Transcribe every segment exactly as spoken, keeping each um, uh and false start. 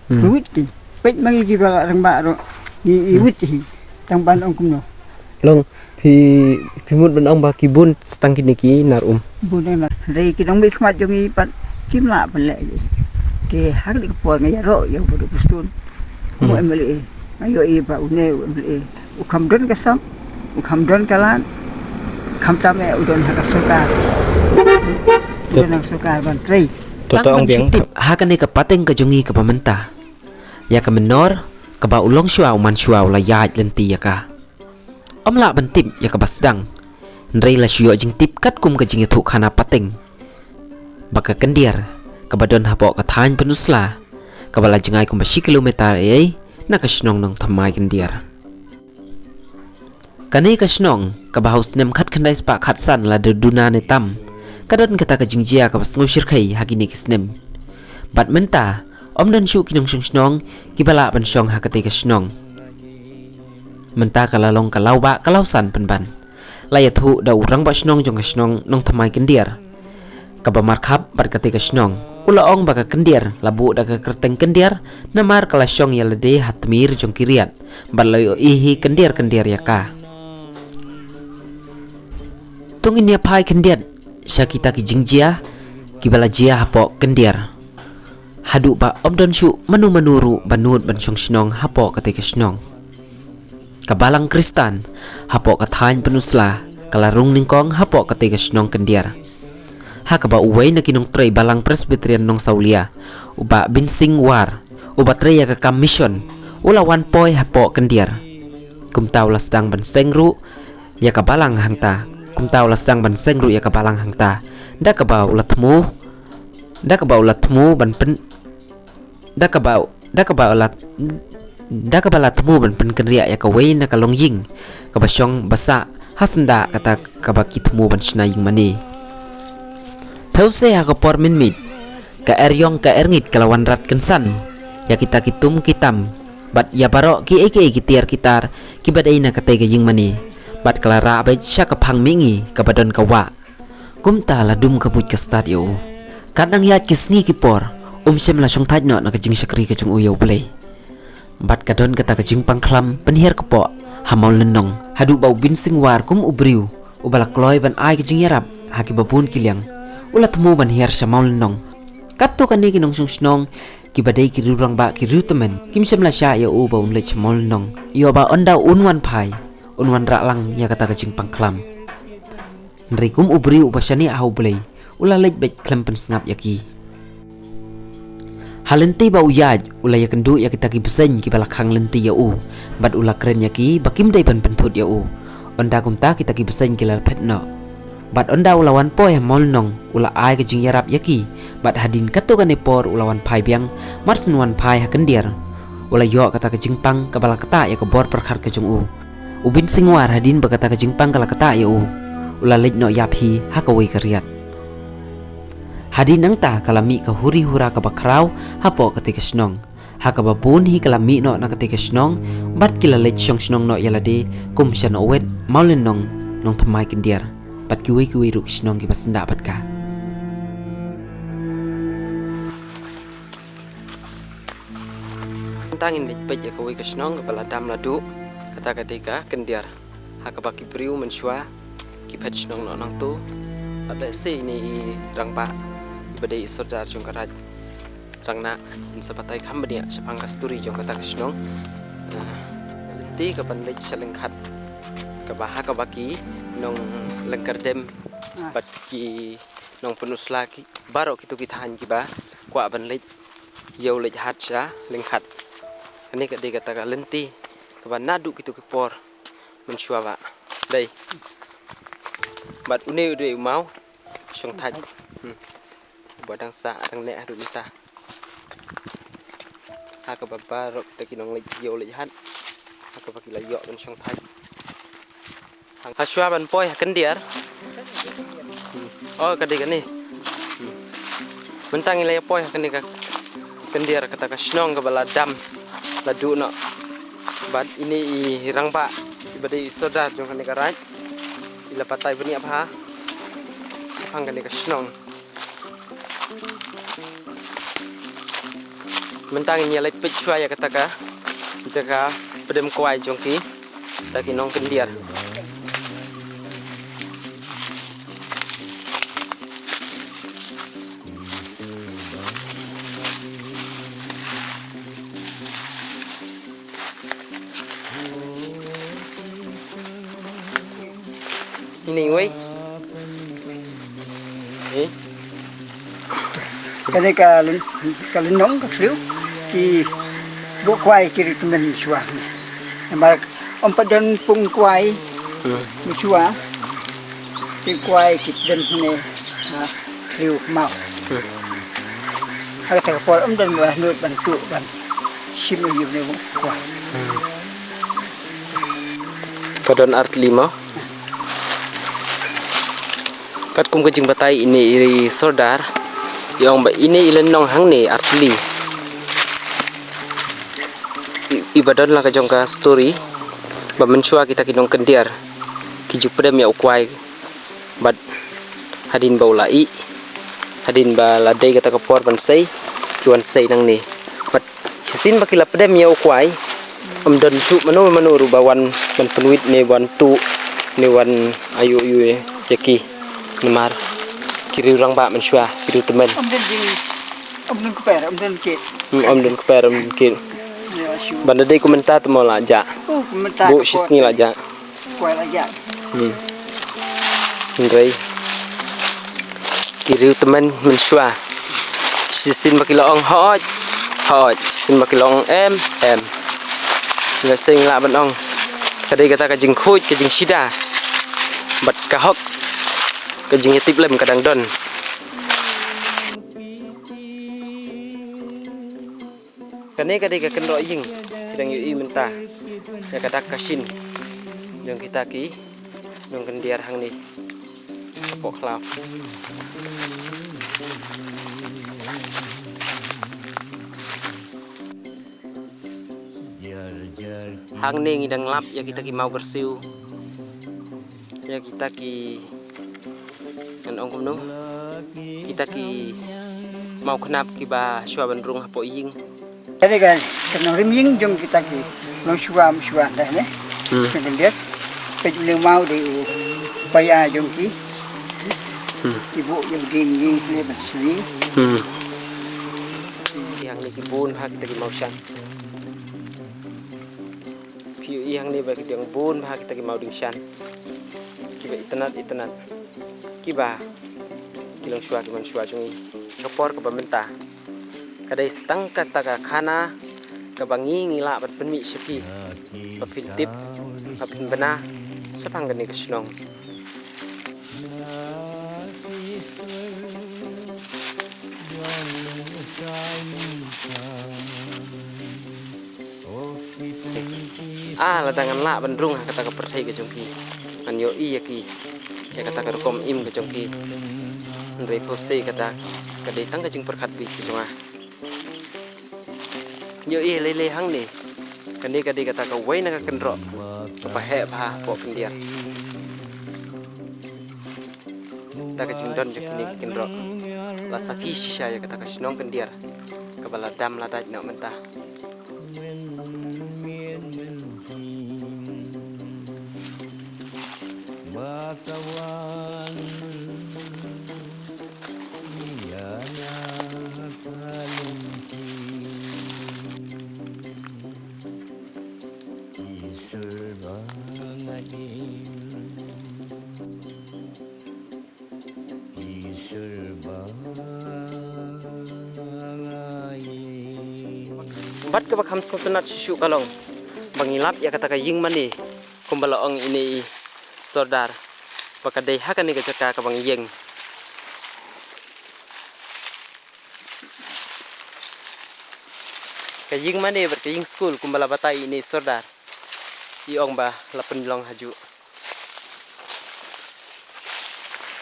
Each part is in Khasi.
Hmm. Phi wut ki. Peit ma ngi ki ba la rangbah ruh. I, i wut hi. Tang ban ong kumno. Long, phi, phi mut ban ong ba ki bun tang kine ki nar um. Bun nar. Hynrei ki nongmihkhmat jong ngi pat kim lah ban leh. Ki ha kane ka por nga ïaroh ïa u Bah Duh Prestone. Mo Hmm. M L A. Nga ïohi ba une u M L A u kham don ka sap, u kham don ka lad, khamtam eh u don ha ka sorkar. U don ha ka sorkar ban trei. To, to, ong biang. Tip ha kane ka pateng ka jong ngi kaba mynta. Ïa ka mynnor, kaba u longshuwa u mansuwa u la ïaid lynti ïa ka. Ym lah ban tip ïa kaba sdang. Hynrei la shu ïoh jingtip katkum ka jingïathuh khana pateng. Ba ka Kyndiar, kaba don hapoh ka thaiñ Pynursla, kaba la jngai kumba shi kilometer ei ei na ka shnong Nongthymmai Kyndiar. Kane ka shnong, kaba ha u snem khatkhyndai spah khatsan la da duna ne tam, ka don kata ka jingjia kaba sngewshyrkhei ha kine ki snem. Bad mynta, ym don shuh ki nongshong shnong, kiba lah ban shong ha katei ka shnong. Mynta ka la long ka lawbah ka lawsan pynban. La ïathuh da u rangbah shnong jong ka shnong Nongthymmai Kyndiar. Kaba markhap bad katei ka shnong. U la ong ba ka Kyndiar, la buh da ka kyrteng Kyndiar, namar ka la shong ïa lade ha tmier jong ki riat. Bad la ïohi hi Kyndiar Kyndiar ïa ka. To ngin ïa phai khyndiat, sha kita ki jingjia, kiba la jia hapoh Kyndiar. Haduh ba ym don shuh mano mano ruh ba nud ban shong shnong hapoh katei ka shnong. Ka balang Khristan, hapoh ka thaiñ Pynursla, ka la rung nyngkong hapoh katei ka shnong Kyndiar. Ha kaba uwei na ki nongtrei balang Presbyterian Nongsawlia, u Bah Binsing War, uba trei ïa ka kam mission, u la wan poi hapoh Kyndiar. Kumta u la sdang ban seng ruh, ïa ka balang hangta. Kumta u la sdang ban seng ruh ïa ka balang hangta. Da kaba u la thmu, da kaba u la thmu ban pyn, da kaba, da kaba la, da kaba la thmu ban pynkynriah ïa kawei na ka longïing kaba shong ba sah ha syndah kata kaba ki thmu ban shna ïing mane. Thewse ha ka por mynmiet, ka eriong ka erngit ka la wanrah kynsan ïa kita ki tum ki tam bad ïa baroh kiei kiei ki tiar ki tar kiba dei na katei ka ïing mane, bad ka la rah beit sha ka phang mihngi kaba don ka wah. Kumta la dum ka buit ka stad ïa u. Katba nang ïaid ki sngi ki por, um shym la shongthait noh na ka jingshakri ka jong u ïa U Blei. Bad ka don kata ka jingpang khlam pynhiar kpoh ha Mawlynnong, haduh ba u Binsing War kum u briew uba la kloi ban ai ka jingïarap ha kiba bun ki liang, u la thmu ban hiar sha Mawlynnong. Katto katne ki nongshong shnong kiba dei ki riew rangbah ki riew tymmen, kim shym la shah ïa u ba un leit sha Mawlynnong. Ïoh ba ynda un wan phai, un wanrah lang ïa kata ka jingpang khlam. Hynrei kum u briew uba shaniah ha U Blei, u la leit beit khlem pynsngap ïa ki. Ha lynti ba u ïaid, u la ïakynduh ïa kita ki bseiñ kiba la khang lynti ïa u, bad u la kren ïa ki ba kim dei ban pynthut ïa u. Ynda kumta kita ki bseiñ ki la phet noh. Bad ynda u la wan poi ha Mawlynnong, u la ai ka jingïarap ïa ki, bad hadien katto katne por u la wan phai biang, mar shu wan phai ha Kyndiar. U la ïoh kata ka jingpang kaba la ktah ïa ka bor pyrkhat ka jong u. U Binsing War hadien ba kata ka jingpang ka la ktah ïa u, u la leit noh ïap hi ha kawei ka riat. Hadien nangta ka la mih ka huri hura kaba khraw hapoh katei ka shnong. Ha kaba bun hi ka la mih noh na katei ka shnong, bad ki la leit shong shnong noh ïa lade kum sha Nongwet, Mawlynnong, Nongthymmai Kyndiar, bad kiwei kiwei ruh ki shnong kiba syndah bad ka. Tang ngin leit peit ïa kawei ka shnong kaba la dam la duh, kata ka dei ka Kyndiar. Ha kaba ki briew mynshuwa ki phet shnong noh nangto. Bad lehse ine i rangbah iba dei i sordar jong ka Raid Rangnah, in sa batai kham bniah shaphang ka story jong kata ka shnong. Ah, lynti kaban leit sha lyngkhat, kaba ha kaba ki nong Lyngkyrdem bad ki nong Pynursla ki, baroh kito ki thaiñ kiba kwah ban leit ïew leit hat sha lyngkhat. Kane ka dei kata ka lynti kaba naduh kito ki por mynshuwa ba dei. Bad une u dei u maw shongthait. Hmm. Uba dang sah dang neh haduh mynta. Ha kaba baroh kita ki nong leit ïew leit hat, ha kaba ki la ïoh ban shongthait. Hashwa ban poi ha Kyndiar. Hmm. Oh, ka dei kane. Hmm. Mynta ngi la ïa poi ha kane ka Kyndiar, kata ka shnong kaba la dam la duh noh. Bad ine i rangbah iba dei i sordar jong kane ka raid, i la batai bniah bha shaphang kane ka shnong. Mynta ngin ïa leit peit shuwa ïa kata ka jaka pdem kwai jong ki, ta ki nongkyndiar. Ini wei. Eh. Kane ka lyn-, ka lynnong ka khlieh ki buh kwai ki ri tymmen shuwa. Namar ym pat don pung kwai. Hmm. Shuwa. Ki kwai ki pdem ne. Ha, khlieh mau. Hmm. Ha kata ka por ym don ba nud ban tuh ban shim ïa une u kwai. Hmm. Ka don artylli mo. Katkum ka jingbatai ine i Sordar, i ong ba ine i lynnong hangne artylli. I, i ba don la ka jong ka story, ba mynshuwa kita ki nongkyndiar ki ju pdem ïa u kwai, bad hadien ba u la ih, hadien ba la dei kata ka por ban sei, ki wan sei nangne. Bad shisien ba ki la pdem ïa u kwai, ym don shuh mano mano ruh ba wan ban pynwit ne wan tuh ne wan ayu ayu ïa ki. Namar ki riew rangbah mynshuwa, ki riew tymmen. Ym don jing, ym don kper, ym don kit. Hmm, ym don kper, ym don kit. Ïa, shu. Ban da dei kumta te mo la jah. Oh, kumta. Buh shisngi la jah. Kwai la jah. Hmm. Hynrei ki riew tymmen mynshuwa. Shisien ba ki la ong hooid, hooid. Shisien ba ki la ong em, em. Nga seng lah ban ong. Ka dei kata ka jingkhuid, ka jingshida. Bad ka hok, ka jingïatiplem ka dang don. Kane ka dei ka kynroh ïing, ki dang ïohi mynta. Ïa ka dak ka shin jong kita ki nongkyndiar hangne. Hapoh khlaw. Hangne ngi dang lap ïa kita ki maw kyrsiew. Ïa kita ki, ngan ong kumno, kita ki maw khnap kiba shuwa ban rung hapoh ïing. Ka dei ka, ka nongrim ïing jong kita ki nongshuwa mynshuwa te ne. Hmm. Jong kyndiar. Peit une u maw dei u paya jong ki. Hmm. Ki buh ïa u dieng ïing ne ban sni. Hmm. Ïa hangne ki bun bha kita ki maw shan. Phi ïohi hangne ba ki dang bun bha kita ki maw dieng shan. Kiba itynnad itynnad. Kiba ki longshuwa ki mynshuwa jong ngi. Ka por kaba mynta ka dei sa tang kata ka khana kaba ngi ngi lah ban pynmih sha phi. Ba phin tip, ba phin bna shaphang kane ka shnong. Ah, lada ngan lah ban rung ha kata ka pyrthei ka jong ki, ngan ïohi ïa ki, ïa kata ka rukom im ka jong ki. Hynrei puse kata ka dei tang ka jingpyrkhat beit ka jong nga. Ïohi lei lei hangne, kane ka dei kata kawei na ka kynroh kaba heh bha hapoh Kyndiar. Da ka jingdon jong kine ki kynroh, la sakhi shisha ïa kata ka shnong Kyndiar kaba la dam la dait noh mynta. Bad kaba kham sngewtynnat shuh shuh ka long ba ngi lap ïa kata ka ïing mane kumba la ong ine i Sordar ba ka dei ha kane ka jaka kaba ngi ïeng. Ka ïing mane bad ka ïing skul kumba la batai ine i Sordar. I ong ba la pynlong hajuh.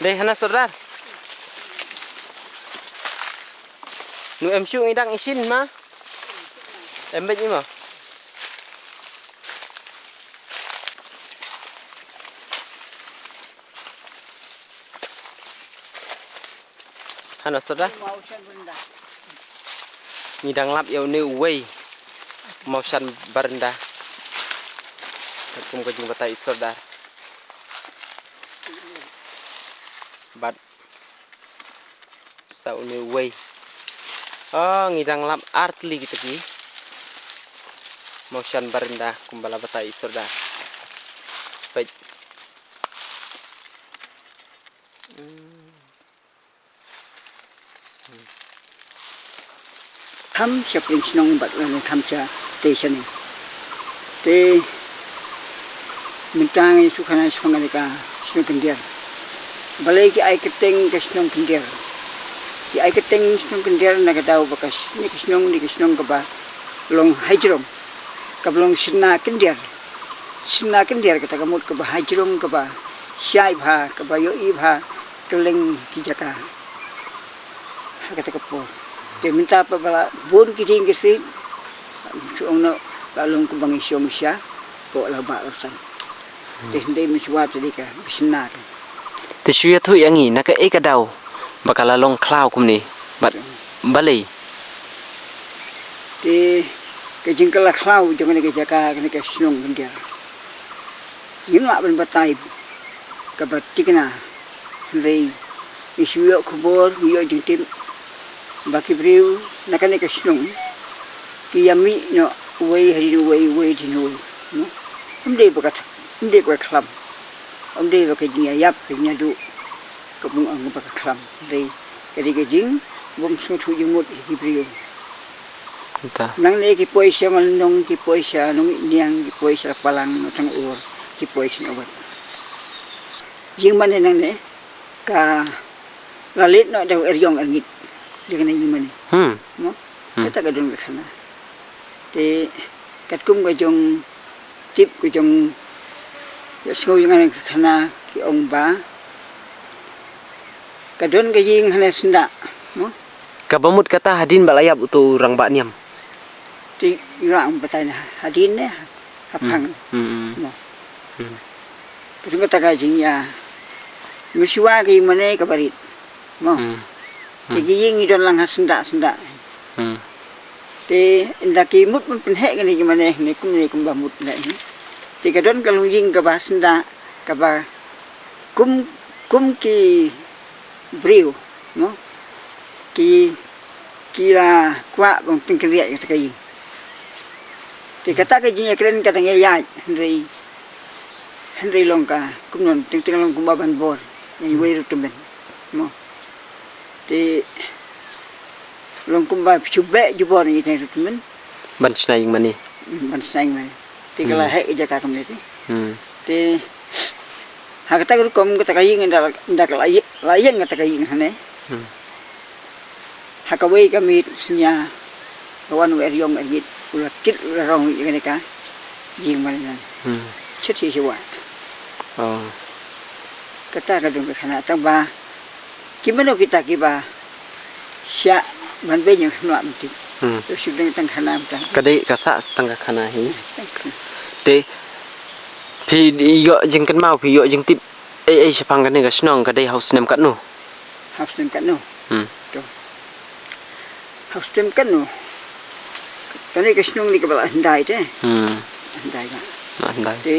Dei hana Sordar? Nu em shu ngi dang isin ma? Em beit i ma? Hana Sordar? Ngi dang lap ïa une uwei Mawshan Barenda. Kum ka jingbatai i sordar. Bad sa une uwei. Oh, ngi dang lap artylli kita ki Mawshan Barenda kumba la batai i sordar. Peit. Hmm. Tham sha pdeng shnong bad lane tham sha tei sha ne. Te mynta ngi shu khana shaphang kane ka shnong Kyndiar. Balei ki ai kyrteng ka shnong Kyndiar? Ki ai kyrteng shnong Kyndiar na ka daw ba ka sh-, ne ka shnong, ne ka shnong kaba long hajrong, kaba long shynna Kyndiar. Shynna Kyndiar kata ka mut kaba hajrong, kaba shai bha, kaba ïohi bha kylleng ki jaka ha kata ka por. Te mynta pat ba la bun ki dieng ki siej, shu ong noh la long kumba ngi shong sha, ko la ba la san. Te hynrei mynshuwa te dei ka bishna ka. Te shu ïathuh ïa ngi na kaei ka daw ba ka la long khlaw kumne, bad balei? Te ka jingkylla khlaw jong kane ka jaka, kane ka shnong Kyndiar, ngim lah ban batai kaba thikna. Hynrei ngi shu ïoh khubor, ngi ïoh jingtip ba ki briew na kane ka shnong ki ïa mih noh uwei hadien uwei, uwei hadien uwei, no? Ym dei ba ka th-, ym dei ba ka khlam, ym dei ba ka jingïaïap, ka jingïaduh, ka bym ong ba ka khlam. Hynrei ka dei ka jingbym sngewthuh jingmut ïa ki briew. Mynta. Nangne ki poi sha Malynnong, ki poi sha Nongmihniang, ki poi sha Palang, Nongtngur, ki poi sha Nongwat. Ïing mane nangne ka la leit noh da u eriong erngit. Ïa kane ïing mane. Hmm. Mo? Hmm. Kata ka don ka khana. Te katkum ka jong tip ka jong ïa sngew ïa nga ka khana ki ong ba ka don ka ïing hane Syndah. Mo? Kaba mut kata hadien ba la ïap uto u rangbah niam. Te ïa ong batai na hadien ne ha phang. Hmm, hmm, hmm. Mo. Hmm. Ka don kata ka jingïa. Mynshuwa ka ïing mane kaba rit. Mo. Hmm. Te ki ïing ngi don lang ha Syndah, Syndah. Hmm. Te ynda ki mut ban pynheh kane ki mane ne kumne kumba mut ne. Te ka don ka long ïing kaba Syndah kaba kum, kum ki briew, mo? Ki, ki la kwah ban pynkynriah ïa kata ka ïing. Te kata ka jingïakren ka dang ïaid, hynrei, hynrei long ka kumno, teng teng long kumba ban bor ïa uwei ruh u tymmen, mo? Te long kumba shu beh jubor ïa uwei ruh u tymmen. Ban shna ïing mane. Hmm, ban shna ïing mane. Te ka la heh ka jaka kumne te. Hmm. Te ha kata ka rukom kata ka ïing ynda, ynda ka la ïe-, la ïeng kata ka ïing hane. Hmm. Ha kawei ka miet synñia ka wan u eriong erngit u la kit u la rong ïa kane ka ïing mane. Hmm. Chet hi shuwa. Oh. Kata ka don ka khana tang ba ki mano kita kiba shah ban beiñ ïa u khynnah mynta. Hmm. To shu don tang khana mynta. Ka dei ka sah tang ka khana hi. Te phi ïoh jingkynmaw, phi ïoh jingtip ei ei shaphang kane ka shnong ka dei ha u snem katno? Ha u snem katno? Hmm. To. Ha u snem katno? Kane ka shnong ne kaba la hyndai te. Hmm. Hyndai ka. La hyndai. Te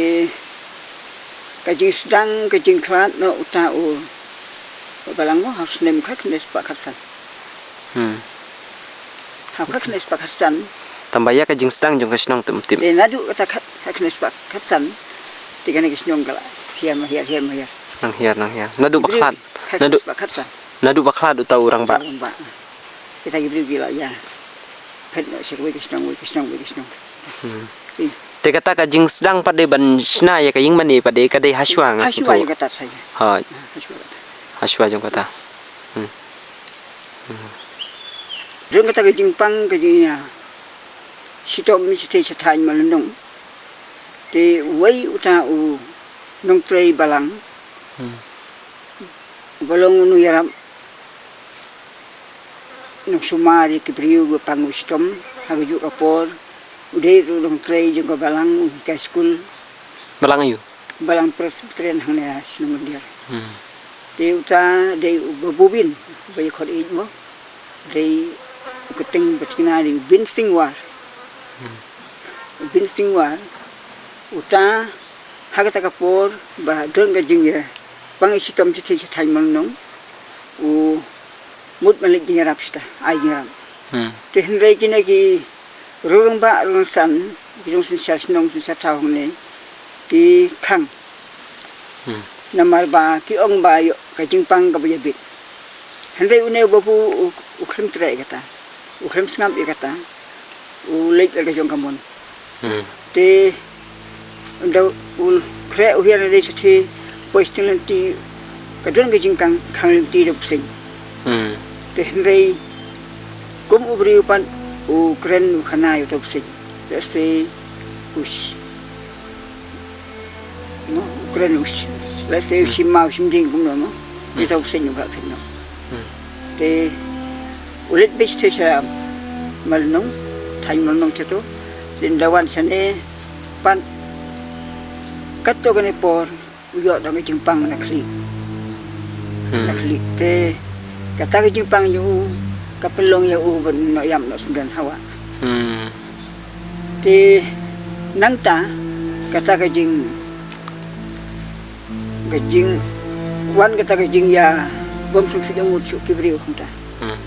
ka jingsdang ka jingkhlad na uta u balang mo ha u snem khatkhyndai spah khatsan. Hmm. Ha khatkhyndai spah khatsan. Tang ba ïa ka jingsdang jong ka shnong te ym tip. Te naduh kata khat, khatkhyndai spah khatsan. Te kane ka shnong ka la hiar ma hiar, hiar ma hiar. Nang hiar, nang hiar. Naduh ba khlad. Naduh, naduh ba khlad uta u rangbah. Rangbah. Kita ki briew ki la ïa phet noh sha kawei ka shnong, wei ka shnong, wei ka shnong. Hmm. Te kata ka jingsdang pat dei ban shna ïa ka ïing mane pat dei ka dei hashwa nga sngewthuh. Hashwa jong kata. Hooid. Hashwa kata. Hashwa jong kata. Hmm. Hmm. Jong kata ka jingpang ka jingïa shitom shatei shathaiñ Malynnong. Te wei uta u nongtrei balang. Hmm. Ba long u nongïarap, nongsumar ïa ki briew ba pang u shitom ha kajuh ka por. U dei ruh u nongtrei jong ka balang, u hikai skul. Balang aiu? Balang Presbyterian hangne ha shnong Kyndiar. Hmm. Te uta dei u Babu Bin, ba ïa khot ïeit mo. Dei Ka kyrteng ba tikna dei u Bin Singwar. U Bin Singwar, uta ha kata ka por ba don ka jingïapang ïashitom shathie sha thaiñ Mawlynnong, u mut ban leit jingïarap shata, ai jingïarap. Hmm. Te hynrei kine ki riew rangbah riew nongsan, ki jong synshar shnong synshar thaw hangne, ki khang. Hmm. Namar ba ki ong ba ïoh ka jingpang kaba ïabit. Hynrei une u babu u, u khlem treh ïa kata, u khlem sngap ïa kata, u leit la ka jong ka mon. Hmm. Te ynda u khreh u hiar lade shathie, poi sha teng lynti, ka don ka jingkhang, khang lynti da u bseiñ. Hmm. Te hynrei kum u briew pat u kren u khana ïa uta u bseiñ. Lehse u sh-, no, u kren u sh-, lehse u shim maw shim dieng kumno, no. Hmm. Ïa uta u bseiñ u ba phet, no. Hmm. Te u leit beit te sha Mawlynnong, thaiñ Mawlynnong te to. Te ynda wan shane pat, katto katne por u ïoh da ka jingpang na khlieh. Hmm. Na khlieh te kata ka jingpang jong u ka pynlong ïa u ban noh ïap noh syndon hawa. Hmm. Te nangta kata ka jing, ka jingwan kata ka jingïabymsuh suk ïangut shuh ki briew hangta. Hmm.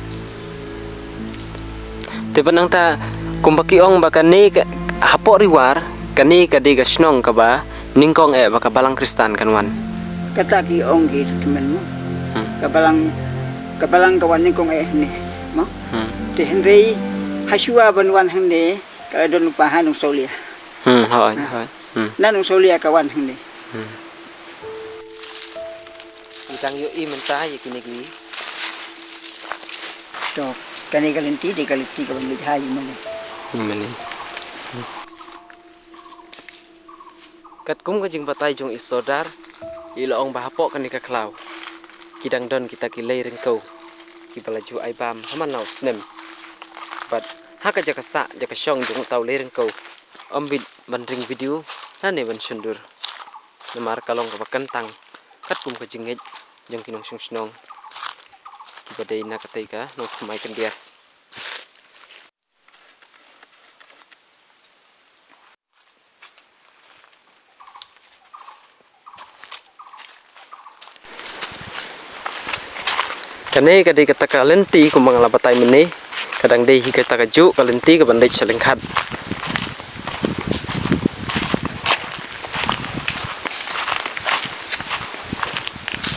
Te ba nangta kumba ki ong ba kane ka, hapoh Ri War, kane ka dei ka shnong kaba nyngkong eh ba ka balang Khristan kan wan. Kata ki ong ki tymmen mo. Hmm. Ka balang, ka balang ka wan nyngkong eh hangne mo. Hmm. Te hynrei hashuwa ban wan hangne ka la don u paha Nongsawlia. Hmm, hooid, hooid. Hmm. Na Nongsawlia ka wan hangne. Hmm. Ngi dang ïohi mynta ïa kine ki. To, kane ka lynti dei ka lynti kaban leit ha ïa mane. Ïa mane. Katkum ka jingbatai jong i Sordar, i la ong ba hapoh kane ka khlaw ki dang don kita ki lei ryngkew kiba la ju ai bam ha man la u snem. Bad ha ka jaka sah jaka shong jong uta u lei ryngkew, ym bit ban ring video lane ban shondur. Namar ka long kaba kyntang katkum ka jingngeit jong ki nongshong shnong kiba dei na katei ka nongthymmai khyndiat. Kane ka dei kata ka lynti kumba nga la batai mynne, ka dang dei hi kata kajuh ka lynti kaban leit sha lyngkhat.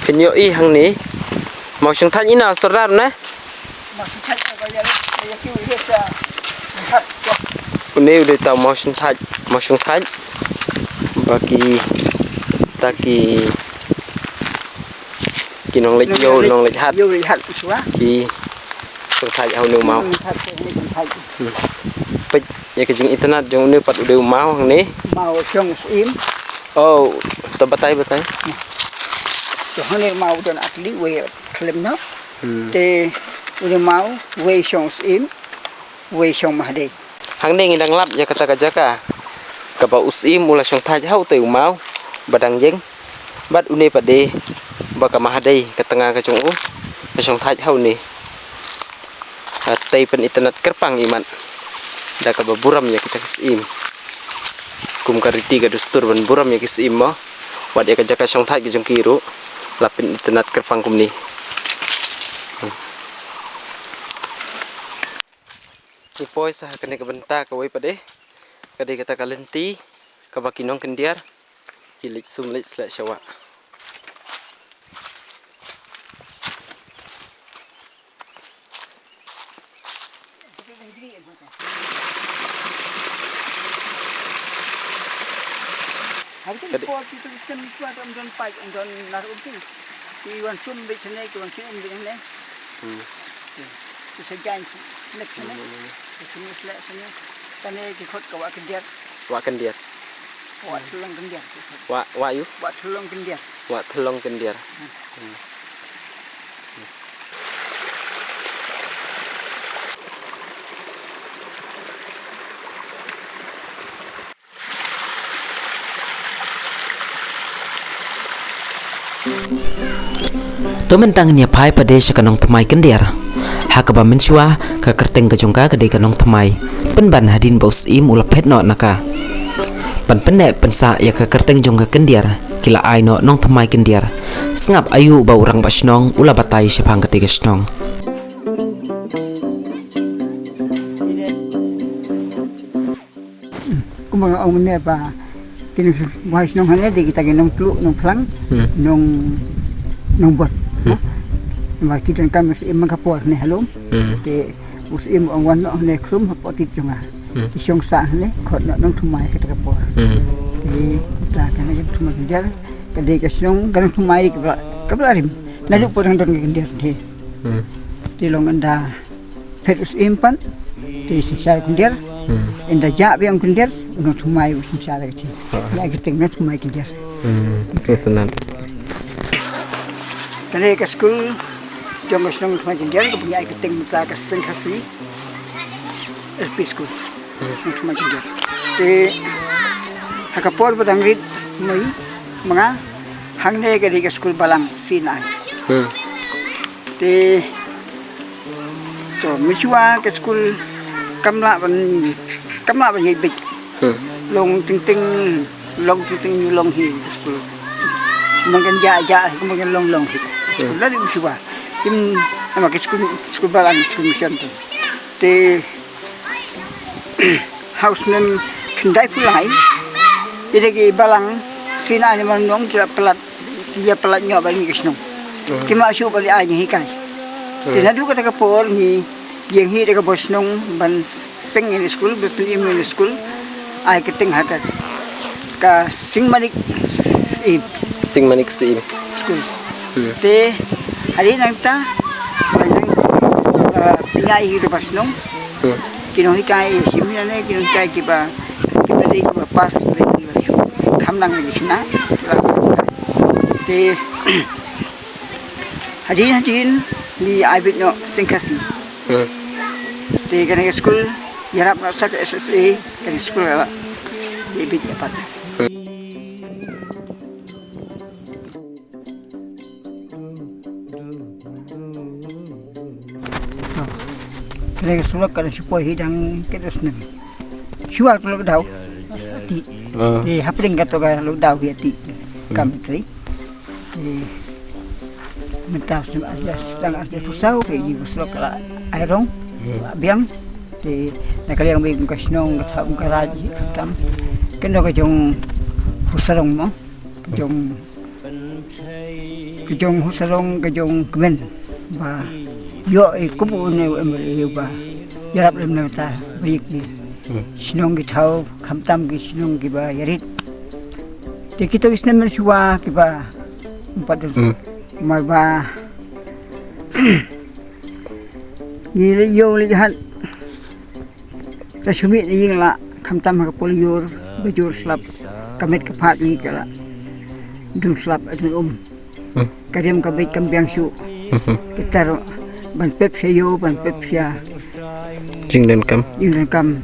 Phin ïohi hangne. Mawshongthait ina Sordar ne? Une u dei uta u mawshongthait, mawshongthait. Ba kita ki, ki nongleit ïew, nongleit hat. Ïew leit hat shuwa. Ki shongthait ha une u maw. Shongthait, shongthait. Hmm. Peit ïa ka jingitynnad jong une pat u dei u maw hangne. Maw shong syiem. Oh, to batai, batai. To hangne maw don atli wei khlem noh. Hmm. Te une maw wei shong syiem, wei shong Mahadei. Hangne ngi dang lap ïa kata ka jaka kaba u syiem u la shongthait ha utei u maw ba dang ïeng. Bad une pat de ba ka Mahadei ka tnga ka jong u ka shongthait ha une. Ka tei pynitynnad kyrpang imat da kaba burom ïa kita ki syiem. Kum ka riti ka dustur ban burom ïa ki syiem mo. Wat ïa ka jaka shongthait ka jong ki ruh la pynitynnad kyrpang kumne. Ngi poi sa ha kane ka bynta kawei pat de, ka dei kata ka lynti kaba ki nongkhyndiat ki leit sum leit sleh sha wah. Ka dei. Ki wan sum beit shane, ki wan sum beit shane. Hmm. Ki sa jaiñ lep shane. Hmm. Ki sum sleh shane. Kane ki khot ka Wah Khyndiat. Wah Khyndiat. Wah Thlong Khyndiat. Wah, Wah ïu? Wah Thlong Khyndiat. Wah Thlong Khyndiat. Hmm. Hmm. To mynta ngin ïa phai pat de sha ka nongthymmai khyndiat. Ha kaba mynshuwa ka kyrteng ka jong ka ka dei ka Nongthymmai. Pynban hadien ba u Syiem u la phet noh na ka ban pynneh pynsah ïa ka kyrteng jong ka khyndiat, ki la ai noh Nongthymmai Khyndiat. Sngap aïu ba u rangbah shnong u la batai shaphang katei ka shnong. Kumba nga ong mynne ba ki nong, ba shnong hangne dei kita ki Nongtluh, Nongphlang, Hmm. Nong, Nongbot. Hmm. Ba ki donkam Syiem man ka por ne ha lum. Hmm. Te u Syiem u ong wan noh hangne khrum hapoh tit jong nga. Hmm. Ki shong sah hangne khot noh Nongthymmai kata ka por. Hmm. Te ta kane ka Nongthymmai Khyndiat ka dei ka shnong ka Nongthymmai kaba, kaba la rim. Naduh por dang don ka khyndiat te. Hmm. Te long ynda phet u Syiem pat te synshar khyndiat. Hmm. Ynda jah biang khyndiat u Nongthymmai u synshar ka ti. Ah. Ïa ka kyrteng Nongthymmai Khyndiat. Hmm. Sngewtynnat. Kane ka skul jong ka shnong Nongthymmai Khyndiat kaba ngi ai ka kyrteng mynta ka Seng Khasi L P School. Hmm. Nongthymmai Khyndiat. Te ha ka por ba dang rit mei ma nga hangne ka dei ka skul balang C N I. Hmm. Te to mynshuwa ka skul kam lah ban, kam lah ban ïai bit. Hmm. Long teng teng, long teng teng, long hi ka skul. Kumba kan jah jah, kumba kan long long hi ka skul. Hmm. Lada mynshuwa kim, namar ka skul, skul balang, skul mission tu. Te ha u snem khyndaiphew lai, ïa ki balang C N I na Marnong ki la palat, ki la palat noh bad ngi ka shnong. Hmm. Kim lah shuh ban leit ai jinghikai. Te Hmm. naduh kata ka por ngi ïeng hi da ka bor shnong ban seng ïa ka skul, ban pynim ïa ka skul, ai kyrteng ha ka, ka Seng Manik Syiem. Seng Manik Syiem. Skul. Hmm. Te hadien nangta ba nang, uh, pynïaid hi da ka bor shnong. Hmm. Ki nonghikai shim hi nangne, ki nonghikai kiba, kiba dei kiba pass, kiba dei kiba shu kham nang lagi khynnah. Te hadien hadien ngi ai beit noh Seng Khasi. Hmm. Te kane ka skul ïarap noh sa ka S S A, kane ka skul ka la ïai bit ïa pat. Hmm. To. Kane ka surok ka la shu poi hi dang katto snem. Shuwa ka lockdown. Ati. Ah. Te hapdeng kato ka lockdown hi ati. Kam Hmm. tri. Te mynta snem ar hajar, dang ar hajar arphew saw, te ïa ka surok ka la ai rong. Hmm. Biang. Te na ka liang bad ka shnong ka thaw ka raj hi khamtam. Kano ka jong Husarong mo. Ka jong, ka jong Husarong, ka jong kmen ba ïoh i kum une u M L A ba ïarap lem na bynta ba ïeit ki Hmm. shnong ki thaw, khamtam ki shnong kiba ïarit. Te kito ki snem mynshuwa kiba ym pat don. Hmm. Namar ba ngi leit ïew leit hat. Te shu mih na ïing la, khamtam ha ka por lyiur, ba jur slap, ka met ka phad ngi ka la dung slap, dung um. Hmm. Ka riam ka beit kam biang shuh. Hmm. Ka ter ban pep sha ïew, ban pep sha jingdonkam. Jingdonkam.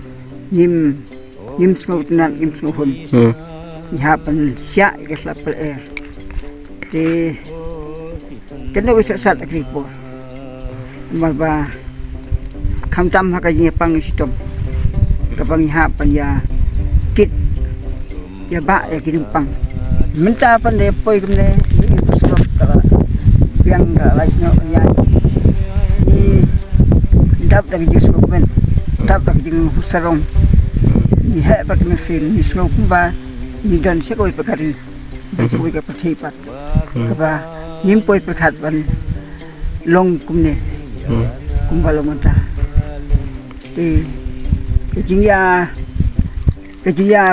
Ngim, ngim sngewtynnat, ngim sngewhun. Hmm. Ngi hap ban shah ïa ka slap pynlyer. Te kano ka sat sat ka ri por. Namar ba khamtam ha ka jingïapang shitom kaba ngi hap ban ïa kit ïa ba ïa ki nongpang. Mynta pat de poi kumne, ïa ka surok ka la biang, ka la lait noh ban ïaid. Ngi dap da ka jingsngewkmen, dap da ka jinghusarong. Ngi heh pat ka mynsiem, ngi sngew kumba ngi don sha kawei pat ka ri, don sha kawei ka pyrthei pat. Hmm. Kaba ngim poi pyrkhat ban long kumne. Hmm. Kumba long mynta. Te ka jingïa, ka jingïa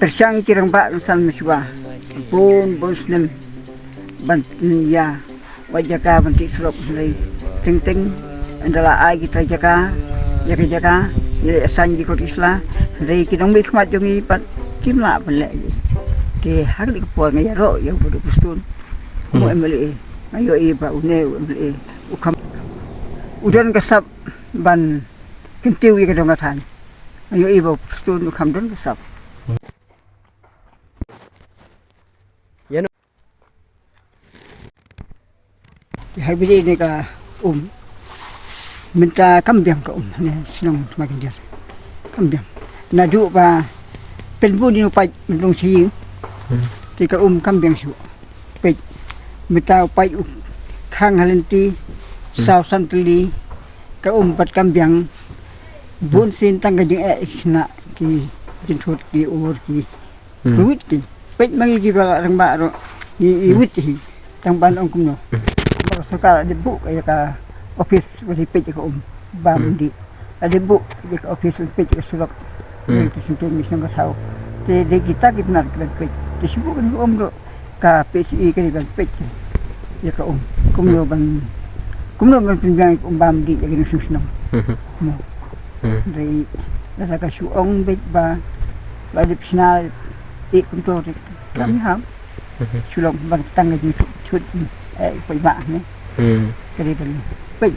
pyrshang ki rangbah rynsan mynshuwa bun bun snem ban ïa wad jaka ban tih surok, hynrei teng teng ynda la ai kita jaka, ïa ka jaka, ïa la ïasain ki kot ki sla, hynrei ki nongmihkhmat jong ngi pat kim lah ban leh. Te ha kane ka por nga ïaroh ïa u Bah Prestone, u Hmm. M L A, nga ïohi ba une u M L A u kham, u don ka sap ban kyntiew ïa ka dong ka thaiñ. Nga ïohi ba u Prestone u kham don ka sap. Ïa no. Te ha ba dei ne ka um. Mynta kam biang ka um ne shnong Tmai Kyndiar. Kam biang. Naduh ba pynbun ïa u paip mynta sha ïing. Te ka um kam biang shuh. Peit. Mynta u paip u khang ha lynti saw san tylli. Ka um pat kam biang. Bun sien tang ka jingeh khynnah ki jingthut ki ur ki. Ki wit ki. Peit ma ngi kiba la rangbah ruh. Ngi i wit hi. Tang ban ong kumno. Ba ka sorkar la dep buh ïa ka office ba dei peit ïa ka um. Bam dih. La dep buh ïa ka office ba peit ïa ka surok. Te sngewthuh ngi sngewthuh ka thaw. Te dei kita ki tnat ki ban peit. Te shu buh ka um ruh. Ka P S E ka dei ban peit ïa ka um. Kumno ban kumno ban pynbiang ïa ka um bam dih ïa ka jingsngew shnong. Mo. Dei lada ka shu ong beit ba la dep shna ïa kumto te kam ïa ham. Shu long ban tang ka jingthut thut eh paidbah ne. Ka dei ban peit.